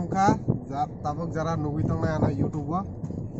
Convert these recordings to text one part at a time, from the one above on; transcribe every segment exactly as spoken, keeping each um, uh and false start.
Wngkha, ja-, tabuk jara nugwi tongnai ano YouTube o.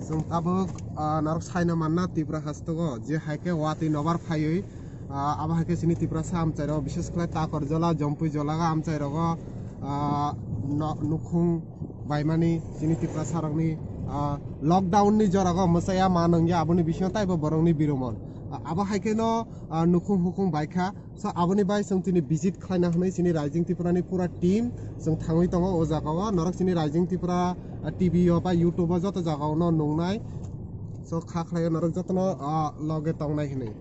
Chwng tabuk, ah, norok saino manna Tripura hastogo, je hai khe watwi nobar phaiwi, ah, abo hai khe chini Tiprasa amchairok, bishes khlai Takorjola, Jompuijolaga amchairogo, ah, no-, nukhung baimani chini Tiprasarokni, ah, lockdown ni jorago mwchaya ma nungya, aboni bisingo taibo borokni biromon. Ah, abo hai kheno, ah, nukhung hukhung baikha. So, aboni bai chwng chini visit khlaina hwnwi chini Rising Tripura ni pura team chwng thangwi tongo o jaga o. Norok chini Rising Tripura, ah, T V o ba YouTube o joto jaga o no nungnai. So, kha khlai o norok jotono, ah, loge tongnai hwnwi.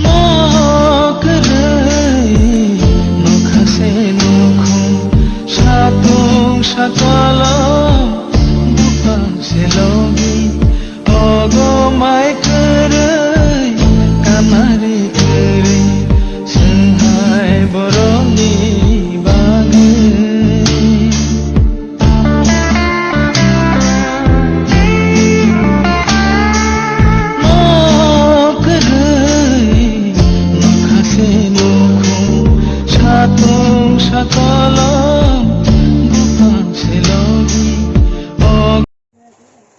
Mo kwrwi nokha se nukhung, satung sakolom, buphang se logi, ogo mai kwrwi, kamari kwrwi, swnghai borokni bagwi.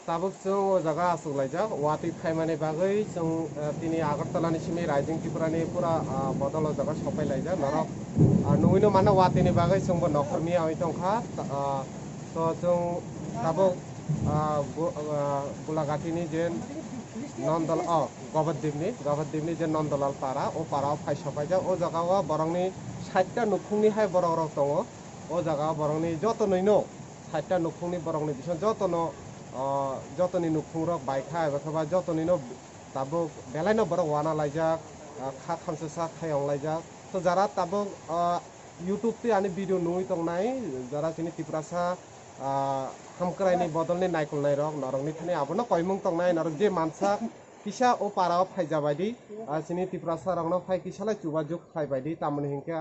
Tabuk chwng o jaga achuk laijak, watwi phaimani bagwi chwng, eh, tini Agartala ni simi Rising Tripura ni pura, ah, bodol o jaga sopai laijak norok, ah, nugwi no mano watwi ni bagwi chwngbo nokhor miya oi tongkha, ah, so chwng tabuk, ah, bu-, ah, Bulagati ni je Nondol, oh, Gobodip ni, Gobodip ni je Nondolal para, o para o phai sopaijak, o jaga o borok ni sait ta nukhung ni hai borok rok tongo, o jaga o borok ni joto nwi no sait ta nukhung ni borok ni bising joto no, ah, joto ni nukhung rok bai kha, eba khe ba joto ni no tabuk belai no borok wana laijak, ah, kha thamsa sa khai ong laijak. To jara tabuk, ah, YouTube twi ani video nugwi tongnai, jara chini Tiprasa, ah, hamkrai ni bodol ni naikolnai rok, norok ni thani abono koimung tongnai, norok je mansak kisa o para o phaija bai di, ah, chini Tiprasa rok no phai kisa lai chubajuk khlai bai di, tamoni hinkhe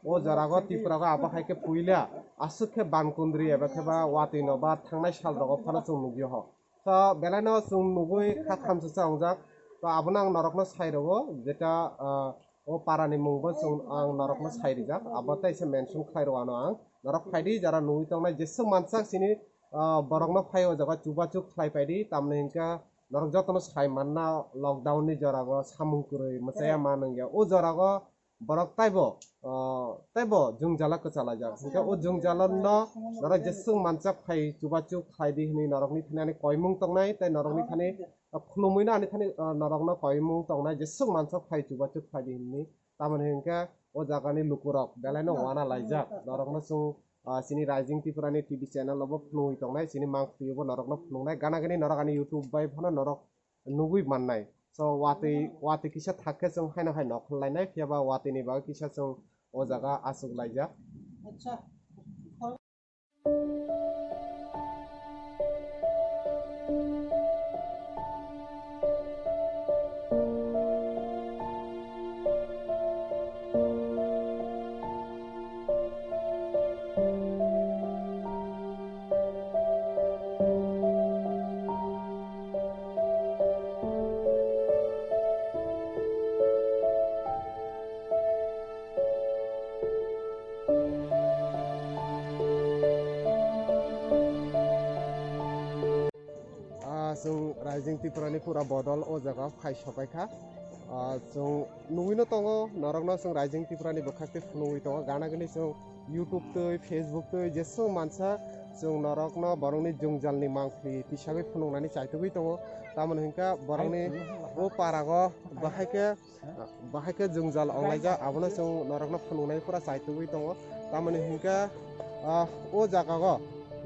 o jora go Tripura go abo hai khe puila aswk khe ban kundri eba khe ba watwi no ba thangnai sal rogo phano chwng nugwi ho. To belai no chwng nugwi kha thamsa sa wngjak. To abono ang norokno sai rwo, jeta, ah, o para ni mung bo chwng ang norokno sai rijak, abo teisa mention khlai rwo ano ang. Norok phai di, jara nugwi tongnai jeswk mansak chini, ah, borok no phai o jaga chubachu khlai pai di, tamni hinkhe norok jotono sai manna lockdown ni jora go samung kwrwi mwchaya ma nungya. O jora go borok taibo, ah, taibo jwngjala kwchalaijak. Hinkhe o jwngjala no norok jeswk mansak phai chubachu khlai di hinwi norok ni thani ani koimung tongnai, tei norok ni thani, ah, khulumui no ani thani, ah, norok no koimung tongnai jeswk mansak phai chubachu khlai di hinwi. Tamoni hinkhe o jaga ni lukurok belai no wana laijak. Norok no chwng, ah, chini Rising Tripura ni T V channel o bo phunugwi tongnai, chini mangpili o bo norok no phunuknai. Gana gani norok ani YouTube bai phano norok nugwi mannai. So, watwi, watwi kisa thak khe chwng haino hai nokhol lainai, phiya ba watwi ni bagwi kisa chwng o jaga achuk laijak. Ah, chwng Rising Tripura ni pura bodol o jaga phai sopai kha. Ah, chwng nugwino tongo, norokno chwng Raijing Tripurani bwkhak twi phunugwi tongo. Gana gini chwng YouTube twi, Facebook twi, jeswk mansa chwng norokno borokni jwngjalni mangpli tisagwi phunugnani chaitugwi tongo. Tamoni hwnkha borokni o parago bahai khe, bahai khe jwngjal onglaijak, abono chwng norokno phunugnai pura chaitugwi tongo. Tamoni hwnkha, ah, o jagao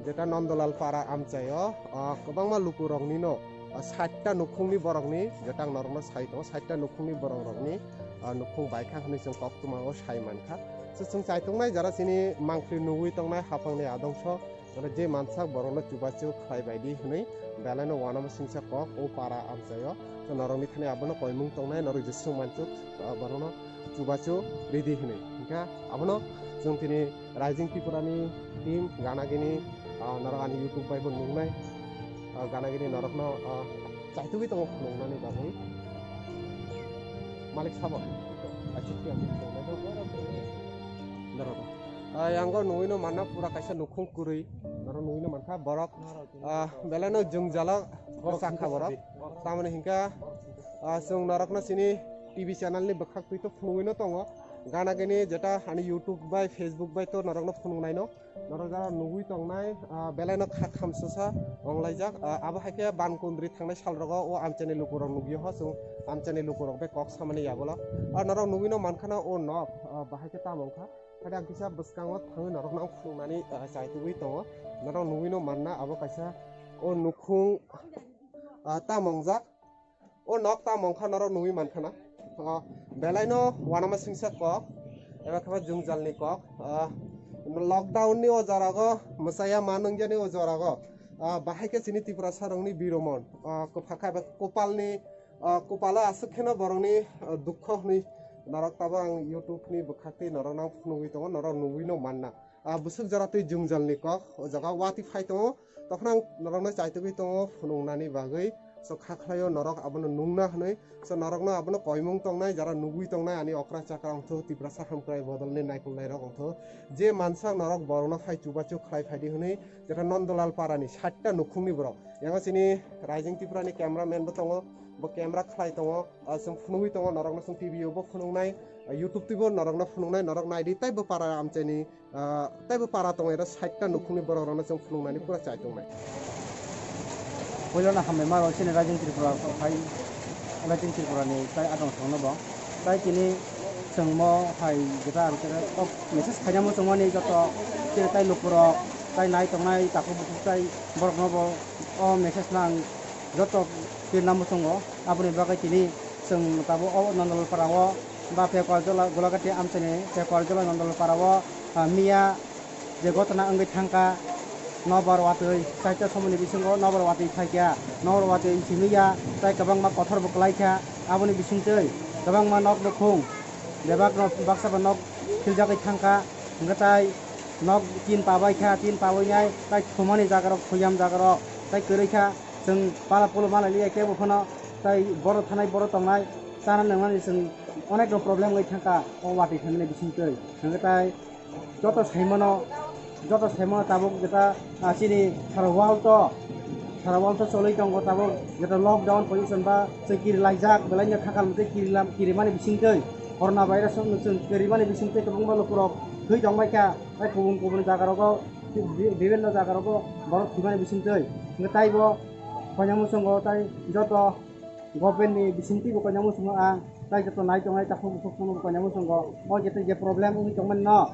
jeta Nondolal para amchaio, ah, kwbangma lukuroknino, ah, sait ta nukhungni borokni jeta ang norokno sai tongo, sait ta nukhungni borok rokni, ah, nukhung baikha hwnwi chwng koktwmao sai mankha. So chwng chaituknai jara chini mangpli nugwi tongnai haphangni adongso, oro je mansak borokno chubachu khlai baidi hwnwi belaino uanama singcha kok o para amchaio. So norokni thani abono koimung tongnai, norok jeswk manchuk, ah, borokno chubachu ridi hwnwi. Hwnkha abono chwng tini Raijing Tripurani team gana gini, ah, norok ani YouTube bai bo nuknai, ah, gana gini norokno, ah, chaitugwi tongo phunuknani bagwi. Malik sabo, achuk ya, norok. Ah, yango nugwino manna pura kaisa nukhung kwrwi, norok nugwino mankha borok, ah, belaino jwngjalo bwsakha borok. Tamoni hwnkha, ah, chwng norokno chini T V channel ni bwkhak twi to phunugwino tongo. Gana gini jeta ani YouTube bai Facebook bai to norokno phunuknaino. Norok jara nugwi tongnai, ah, belaino kha khamsosa onglaijak. Ah, abo hai khe ban kundri thangnai salrogo o amchaini lukurok nugwi ho chwng amchaini lukurok bai kok samani yabolo. Ah, norok nugwino mankhana o nok, ah, bahai khe tamo wngkha. Haide ang kisa bwskango thangwi norokno ang phunuknani, ah, chaitugwi tongo. Norok nugwino manna abo kaisa o nukhung, ah, tamo wngjak. O nok tamo wngkha norok nugwi mankhana. Ah, belaino uanama singsa kok, eba khe ba jwngjalni kok. Ah, lockdown ni o jorago mwchaya ma nwngjani o jorago, ah, bahai khe chini Tiprasa rokni biromon, ah, kwpha kha eba kwpalni, ah, kwpalo aswk kheno borokni, ah, dukho hwnwi norok tabuk ang YouTube ni bwkhak twi norokno ang phunugwi tongo, norok nugwino manna. Ah, bwswk jora twi jwngjalni kok o jaga watwi phai tongo. Tokhono ang norokno chaitugwi tongo phunuknani bagwi. So kha khlaio norok abono nungna hwnwi. So norokno abono koimung tongnai, jara nugwi tongnai ani okra chakra wngthu, Tiprasa Hamkrai Bodolni naikolnairok wngthu. Je mansak norok borokno phai chubachu khlai phaidi hwnwi, jeta Nondolal parani sait ta nukhungni borok. Yango chini Raijing Tripurani cameraman bo tongo, bo camera khlai tongo. Ah, chwng phunugwi tongo, norokno chwng T V o bo phunuknai, ah, YouTube twibo norokno phunuknai, norok naidi teibo para amchaini, ah, teibo para tongo, era sait ta nukhungni borok rokno chwng phunuknani pura chai tongnai. Puilano hambai ma rw chini Raijing Tripura hai Raijing Tripura ni tai adong thangno bo tai tini chwngmo hai jeta ang khe kok message khaina muchungmani joto chini tai lukurok tai nai tongnai takhuk bukhuk tai borokno bo o message no ang joto pirna muchungo. Aboni bagwi tini chwng tabuk o Nondolal para o ba Pekuarjola Golagati amchaini Pekuarjola Nondolal para o, ah, miya je gotona wngwi thangkha, nobar watwi chaita somoni bisingo nobar watwi phaikha, nobar watwi simiya tai kwbangma kothor bo kwlaikha. Aboni bisingtwi kwbangma nok nukhung bebak nok baksa ba nok khiljagwi thangkha, hwnkhe tai nok tin pabaikha, tin pabainai tai thumani jagarok, thuyam jagarok tai kwrwikha. Chwng pala polo malai liya kebo phano tai borok thanai borok tongnai chana nangnani chwng onek rok problem wngwi thangkha o watwi thangmani bisingtwi. Hwnkhe tai joto saimano, joto saimano tabuk jeta, ah, chini sara wall to, sara wall to choli tongo tabuk jeta lockdown position ba chwng kiri laijak belai no khakal mutwi kiri lam-, kirimani bisingtwi corona virus no chwng kirimani bisingtwi kwbangma lukurok thwi tongbaikha. Tai kubun kubun jaga rogo, bi-, bibinno jaga rogo borok thwimani bisingtwi. Hwnkhe taibo koinang muchungo tai joto government ni bisingtwibo koinang muchungo ang tai joto nai tongnai takhuk bukhuk phano koinang muchungo. O jete je problem wngwi tongmani no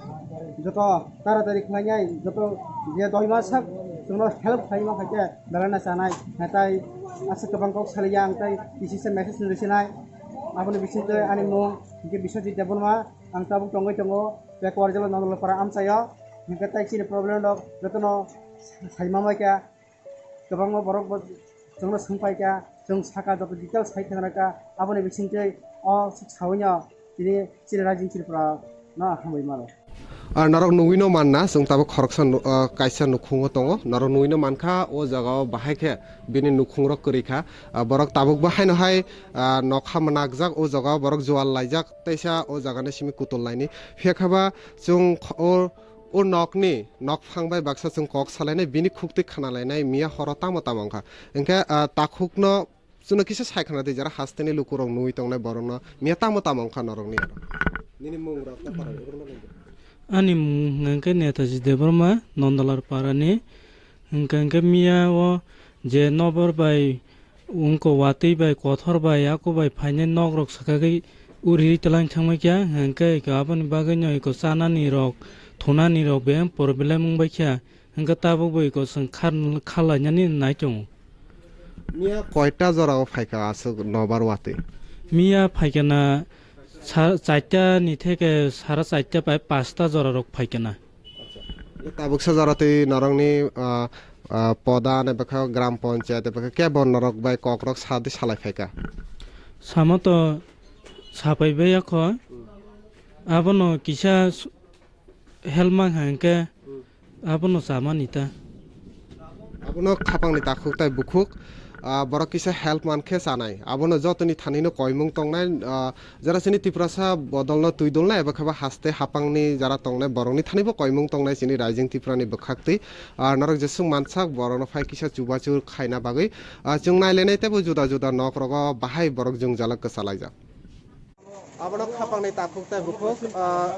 joto taratari khlainai, joto je doima sak chwngno help khlaima khaikhe belai no chanai. Hwnkhe tai aswk kwbang kok saliya ang tai P C C message no rwsinai. Aboni bisingtwi ani mung hwnkhe Biswajit Debbarma, ang tabuk tongwi tongo Pekuarjola Nondolal para amchaio. Hwnkhe tai chini problem rok jotono saima maikha, kwbangma borok bo chwngno swngpaikha, chwng sakha joto details sai thangrakha, aboni bisingtwi o swk sawino tini chini Raijing Tripura no hambai mano. Ah, norok nugwino manna, chwng tabuk khoroksa nu-, ah, kaisa nukhungo tongo, norok nugwino mankha, o jagao bahai khe bini nukhungrok kwrwi kha. Ah, borok tabukbo haino hai, ah, nokha mwnakjak, o jagao borok jual laijak, teisa o jagani simi kutol laini. Phiya khe ba chwng kho-, o, o nokni nokphang bai baksa chwng kok salainai, bini khuktwi khna lainai, miya horo tamo tamo wngkha. Hwnkhe, ah, takhukno Chwngno kisa sai khna di, jara hasteni lukurok nugwi tongnai borokno miya tamo tamo wngkha norokni aro. Nini mung rok ta para rok no. Ani mung hwnkhe Netaji Debbarma, Nondalar parani. Hwnkhe hwnkhe miya o je nobor bai wngko watwi bai kothor bai ako bai phainai nok rok swkagwi uri tlang thangma kya, hwnkhe eko aboni bagwi no eko chanani rok, thunani rok beng problem wngbai kya. Hwnkhe tabuk bo eko chwng khar-, kharlainani nai tongo. Miya koita jorao phaikha aswk nobar watwi? Miya phaikha na sa-, charta ni theke sara charta bai pasta jorarok phaikha na. Acha. Tabuksa jora twi norokni, ah, ah, poda ne bwkha gram panchayat bwkha kebo norok bai kokrok sa di salai phaikha. Samo to sapai bai yakho. Abono kisa s-, help mang hangke. Abono chamani ta. Abono khapangni takhuk tai bukhuk, ah, borok kisa help mankhe chanai. Abono jotoni thanino koimung tongnai, ah, jara chini Tiprasa bodolno twi dolnai eba kheba haste hapangni jara tongnai borokni thanibo koimung tongnai chini Raijing Tiprani bwkhaktwi. Ah, norok jeswk mansak borokno phai kisa chubachu khaina bagwi, ah, chwng nailainai teibo juda juda nok rogo bahai borok jwngjal kwchalaijak. Abono khapangni takhuk tei bukhuk, ah,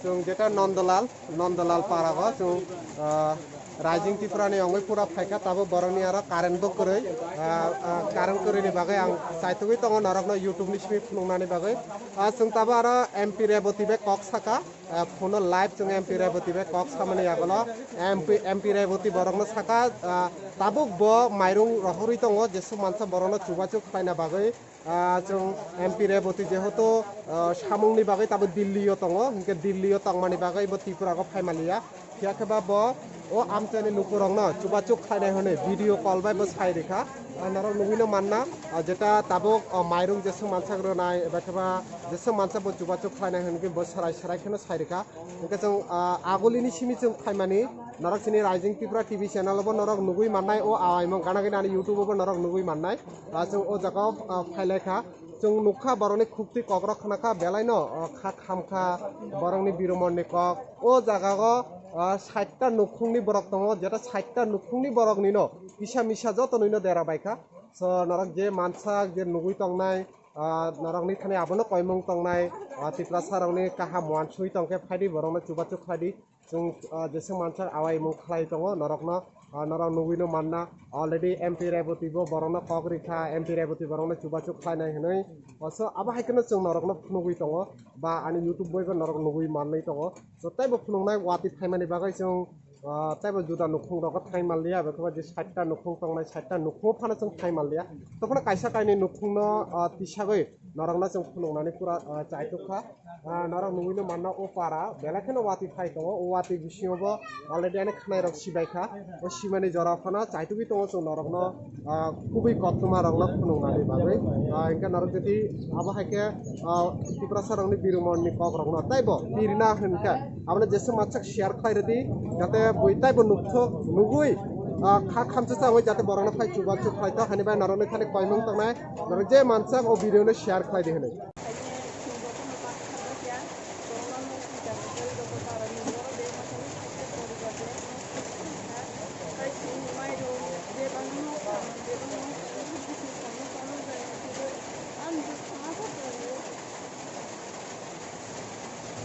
chwng jeta Nondalal, Nondalal parago chwng, ah, Raijing Tiprani wngwi pura phaikha, tabuk borokni aro current bo kwrwi, ah, ah, current kwrwini bagwi ang chaitugwi tongo norokno YouTube ni simi phunuknani bagwi. Ah, chwng tabuk aro M P Reboti bai kok saka, ah, phono live chwng M P Reboti bai kok samani yagulo M P, M P Reboti borokno saka, ah, tabuk bo mairung rohorwi tongo, jeswk mansa borokno chubachu khlaina bagwi. Ah, chwng M P Reboti jehetu, ah, samungni bagwi tabuk Delhi-o tongo, hinkhe Delhi-o tongmani bagwi bo Tripura-o phaimaliya. Phiya khe ba bo o amchaini lukurokno chubachu khlainai hwnwi video call bai bo sai rikha. Ah, norok nugwino manna, ah, jeta tabuk, ah, mairung jeswk mansak rwnai, eba khe ba jeswk mansak bo chubachu khlainai hwnwi bo sarai sarai kheno sai rikha. Hinkhe chwng, ah, agulini simi chwng phaimani, norok chini Raijing Tripura T V channel-o bo norok nugwi mannai, o awaimung gana gini ani YouTube-o bo norok nugwi mannai. Ah, chwng o jaga-o, ah, phailaikha. Chwng nukha borokni khukti kokrok khnakha belaino, ah, kha khamkha borokni biromorni kok. O jaga-o, ah, saita nukhungni borok tongo, jeta saita nukhungni boroknino kisa misa jotonoino dera baikha. So, norok je mansak, je nugwi tongnai, ah, norokni thani abono koimung tongnai, ah, Tiprasa rokni kaham uansugwi tongkhe phaidi borokno chubachu khlaidi. Chwng, ah, jeswk mansak awaimung khlai tongo norokno, ah, norok nugwino manna. Already M P Reboti bo borokno kok rikha, M P Reboti borokno chubachu khlainai hwnwi. So, abo hai kheno chwng norokno phunugwi tongo ba ani YouTube bai bo norok nugwi manwi tongo. So, teibo phunuknai watwi phaimani bagwi chwng, ah, teibo juda nukhung rogo thai manliya, abo khe je saita nukhung tongnai, saita nukhungo phano chwng thai manliya. Tophano kaisa kainwi nukhungno, ah, tisagwi norokno chwng phunuknani pura, ah, chaitukha. Ah, norok nugwino manna o para belai kheno watwi phai tongo, o watwi bisingo bo already ani khwnairok sibaikha. O simani jora phano chaitugwi tongo chwng norokno, ah, kubui koktwma rokno phunuknani bagwi. Ah, hinkhe norok jodi abo hai khe, ah, Tiprasa rokni birumorni kok rokno teibo pirina hinkhe abono jeswk mansak share khlai rwdi, jate bui teibo nukthok nugwi, ah, kha khamsa changwi jate borokno phai chubachu khlaithok, hani bai norokni thani koimung tongnai, norok je mansak o video no share khlai di hinwi.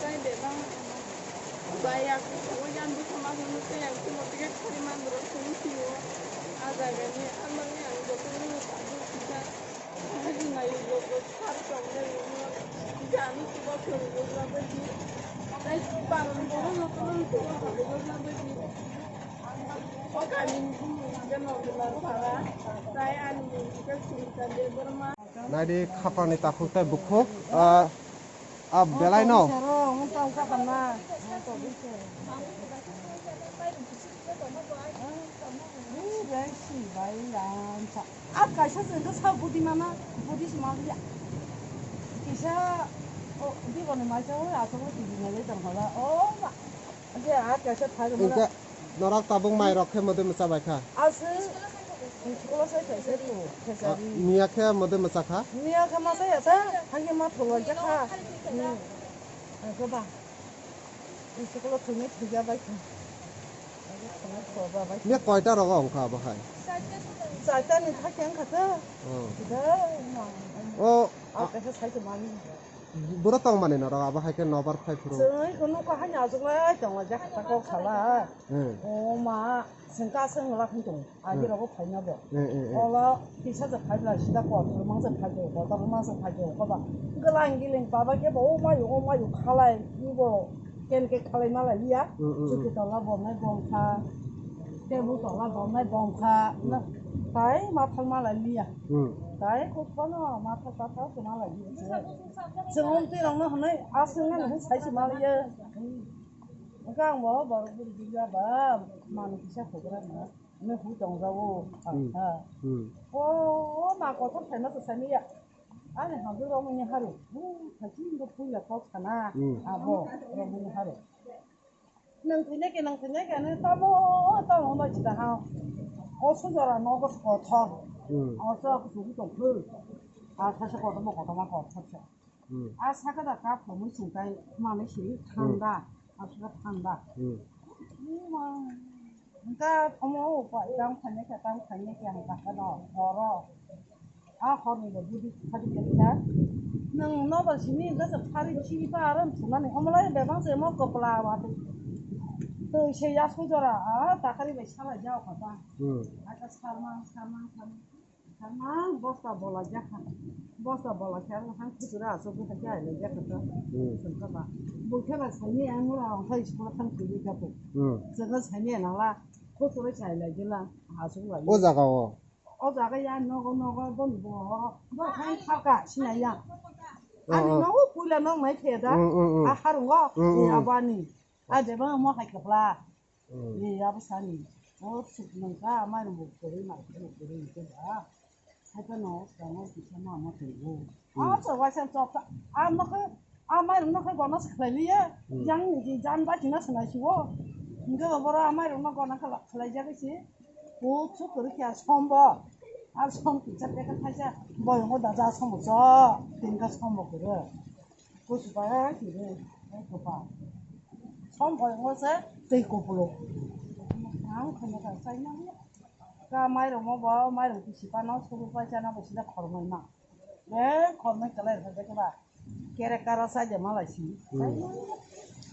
Tei bebak bai yakung tongo, yang bwsa ma hwnwi tei ang tei motoke khari mangrok simi sio. A jagani amani ang jotono tabuk kisa. Ang nai logo sar tongnai logo. Kisa ani chuba khwrwngwi labwi di. Tei baron borok jotono chuba khwrwngwi labwi di. O kamini bumung hwnkhe Nondolar Para. Tei ani mung hwnkhe Sunita Debbarma. Naidi khapangni takhuk tei bukhuk, ah, ah, belai no. Ah, kaisa se hwnkhe sa budi mana, budi se ma ya. Kisa, o, di kono mai sa, o, asok o, tini nai tong khala. O, ma. Hwnkhe a kaisa phai rwmano. Hwnkhe norok tabuk mai rok khe mode mwcha bai kha? Aswk school o sai khaisa tu, khaisa. Ah, ri. Miya khe mode mwcha kha? Miya khe ma saya ta, hwnkhe ma thulai kha. Hmm. Hwnkhe ba. School o thwngwi thwija bai kha. Bia koita rogo wngkha abo hai? Chaita ni thakhe wngkha ta. Oh. Sida, ma, oh, ah, kaisa sai se mani. Buro tong mani norok abo hai khe nobar phai phuru. Chwng ko nuko hani ajuklai tong jak ta kok sala. Hmm. O ma, sengka seng la khun tong. Agi rogo phaina bo. Hmm, hmm, hmm. Ola kisa je phai bla sida ko, mang je phai ko, ko mang je phai ko, ko ba. Glang giling baba ke bo, o mayu, o mayu khalai, ibo ken ke khalai mala liya. Hmm, hmm, hmm. Chuki tola bo nai bongkha. Tebul tola bo nai bongkha. Hmm. Tai mathal mala liya. Hmm. Tai ko kono mathal ta ta ko mala liya. Chwng twi rong no hwnwi aswk nang hwn sai se mala liya. Wngkha ang bo borok buri buri ya ba, manu kisa khogra na. Nw hu tong jago, hmm, ha. Hmm. O, o, ma kotor phaima to sani ya. Ani hadu romoni haru. Hu, thaki ngo puila kok sana. Hmm. Abo, romoni haru. Nang thanya ke, nang thanya ke, ani tamo, tamo ba chita ha. O sujara nogo kotor. Hmm. O sa kusu tong khu. A sa sa kotor mo kotor ma kotor sa. Hmm. A saka da ka phomui sungkai manwi si, hmm, thanda, aswk thanda. Hmm. Uma, engka omo upa tang thanya khe, tang thanya khe ang taka no horo. A horni bo budi khadi khe kha. Nwng nobar simi engka se phari chiri pa aram thumani omolai bebang se mo kopla wa twi. Twi se ya sujara a takari bai sala jao kha ta. Hmm. Aka sarma, sarma, sarma. Tama bosta bola jakha. Bosta bola khe ang hang khutura aswk bwkha khe ailai jakha to. Hmm. Sengkha ba. Bwkha ba saini ang mura ang khai school thang thwi jakha. Hmm. Sengkha saini nangla khutura khe ailai jila aswk lai. O jaga o. O jaga ya nogo nogo bon bo. Bo khai thaka sinai ya. Oh, ani oh. Nogo puila nong mai khe da. Hmm, hmm, hmm. A harungo. Hmm, hmm. Ni abani. A jeba mo hai kapla. Hmm. Ye, abo sani. O suk nang ka, amai rong bo kwrwi, ma kwrwi, kwrwi hwnkhe ba. Hai phano swkang o kisa ma ma tonggo. Hmm. A so waisa chok sa, a ma khe, amai rong no khe gona se khlai liya. Hmm. Yang ni jan ba china se nai si o. Hwnkhe ba boro amai rong no gona khlai, khlai jak si. O suk kwrwi khe a som bo. A som kisa teka thaisa. Boyong o da ja som bo cho. Tin ka som bo kwrwi. Kuchukha kiri, kuchukha. Som phaiyungo se tei kupulung. Ang khwna kha chaina. Ka mairung mo bo, mairung kisi pano, suru pai chana bo sida khormai ma. Be khormai kalai kha de ba. Kere kara sa de malai si. Hmm.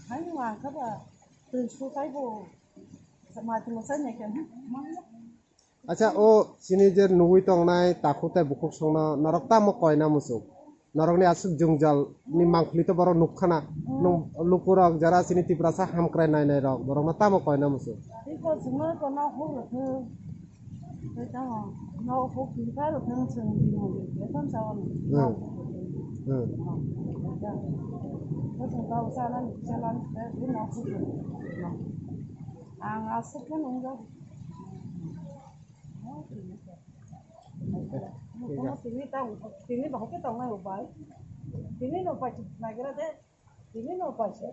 Hai ma kha ba. Tei su kai bo. Mai tu sai ne ke. Ma. Acha, o chini je nugwi tongnai takhuk tei bukhuk songno norok tamo koina muchung? Norokni aswk jwngjal ni mangkhli to borok nukkhana. Mm. Nung lukurok jara chini Tiprasa hamkrai nainai rok borokno tamo koina muchung? Tei kochwngno kono huk rwkhe. Tei tamo no huk twi kha rwkhe chwng bini mungwi khe tong chawani. Mm. Mm. Kochwng tau chanani kisa lani khe bini huk rwkhe. Ang aswk khe nungjago. Tini tang, tini bahai khe tongnai rok bai. Tini no pai nagira de. Tini no pai se.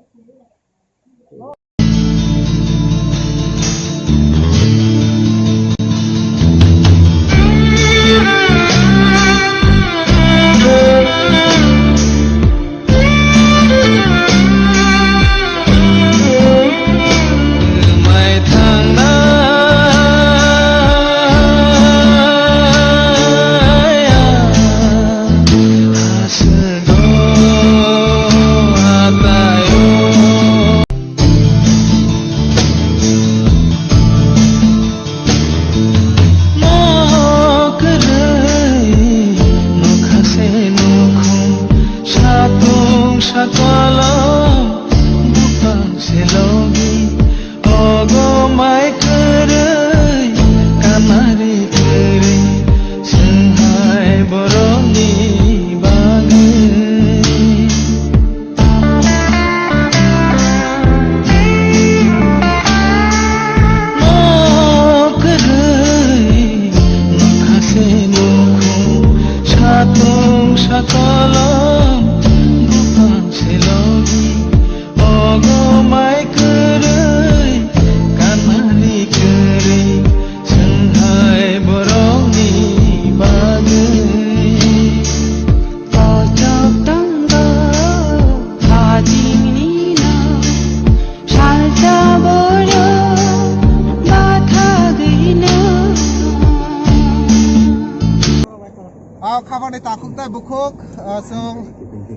Ani takhuk tai bukhuk, ah, chwng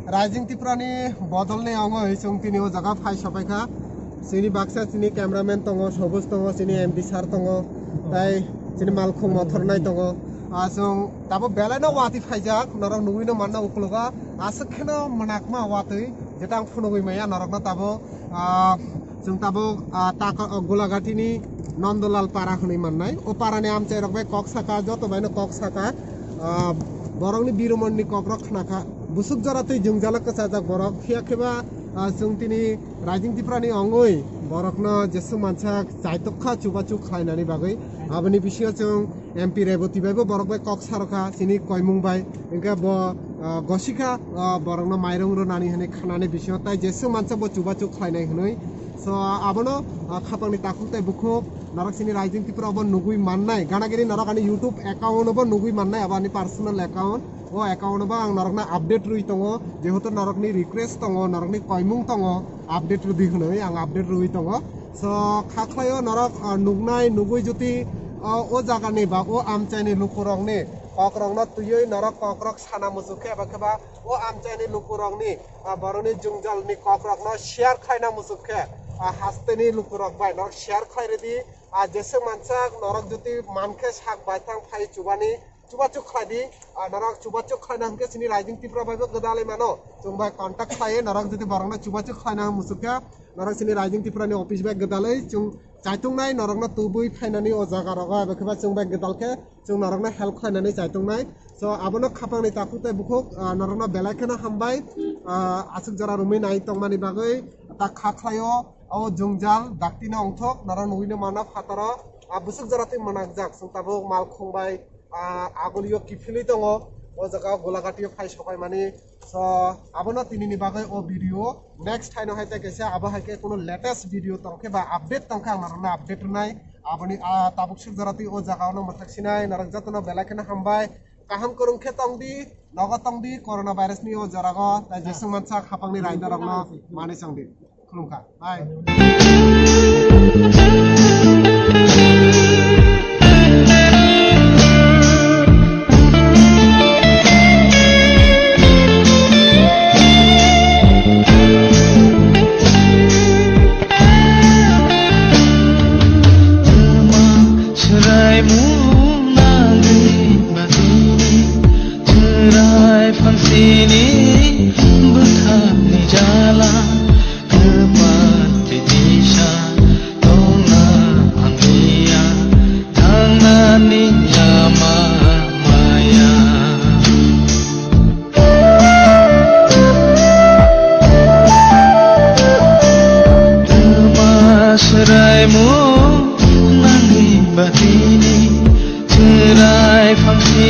Rising Tripura ni bodol ni ongoi chwng tini o jaga phai sopai kha. Chini baksa chini cameraman tongo, Sobus tongo, chini M D sir tongo, tai chini malkhung mothor nai tongo. Ah, chwng tabuk belai no watwi phaijak, norok nugwi no manna ukologo. Aswk kheno mwnakma watwi, jeta ang phunugwi maya norok no tabuk. Ah, chwng tabuk, ah, Taka, ah, Gulagati ni Nondolal para hwnwi mannai. O para ni amchai rok bai kok saka, joto bai no kok saka. Ah, borok ni biromon ni kok rok khna kha. Busuk jora twi jwngjalo kwchajak borok. Phiya khe ba, ah, chwng tini Rising Tripura ni ongwi borok no jeswk mansak chaitok kha, chubachu khlai nani bagwi. Aboni bisingo chwng M P Reboti bai bo borok bai kok sa rw kha, chini koimung bai. Hwnkhe bo, ah, gosi kha, ah, borok no mairung rw nani hwnwi khnani bisingo. Tai jeswk mansak bo chubachu khlai nai hwnwi. So, abono, ah, khapang ni takhuk tai bukhuk, norok chini Rising Tripura bo nugwi mannai. Ganagiri norok ani YouTube account bo nugwi mannai, abo ani personal account. O account bo ang norok no update rwi tongo, jehetu norok ni request tongo, norok ni koimung tongo, update rwdi hwnwi ang update rwi tongo. So, kha khlaio norok, ah, nuknai nugwi jodi, ah, o jaga ni ba o amchai ni lukurok ni kok rok no twiwi norok kok rok sana muchuk khe eba khe ba o amchai ni lukurok ni, ah, borok ni jwngjal ni kok rok no share khlaina muchuk khe, ah, haste ni lukurok bai norok share khlai rwdi. Ah, jeswk mansak norok jodi mankhe sak baithang phai chubani, chubachu khlai di, ah, norok chubachu khlaina hwnkhe chini Rising Tripura bai bo gwdalwi mano. Chwng bai contact khlaiwi norok jodi borokno chubachu khlaina muchuk khe, norok chini Rising Tripura ni office bai gwdalwi chwng chaitungnai, norokno tubui phainani o jaga rogo, abo khe ba chwng bai gwdal khe chwng norokno help khlainani chaitungnai. So, abono khapang ni takhuk tai bukhuk, ah, norokno belai kheno hambai, ah, aswk jora romwi nai tongmani bagwi ta kha khlaio, o jwngjal dakti no ongthok norok nugwi no mano phataro, ah, buswk jora twi mwnakjak chwng tabuk malkhung bai, ah, agulio kiphilwi tongo, o jaga o Gulaghatio phai sopaimani. So, abono tinini bagwi o video. Next haino hai tei kaisa abo hai khe kuno latest video tongkhe ba update tongkhe ang norokno update rwnai. Aboni, ah, tabuk suk jora twi o jaga ono mwthak sinai norok jotono belai kheno hambai. Kaham kwrwng khe tongdi, nogo tongdi, corona virus ni o jora go, tai jeswk mansa khapang ni raida rokno manwi chongdi. Khulumkha. Bye. Chwrai mung nangwi batini, chwrai phangsini bwthakni jala. Kwpal tisa tongna ang ya, thangnani lama maya. Twma swraimo nangni batini, chwrai phamsi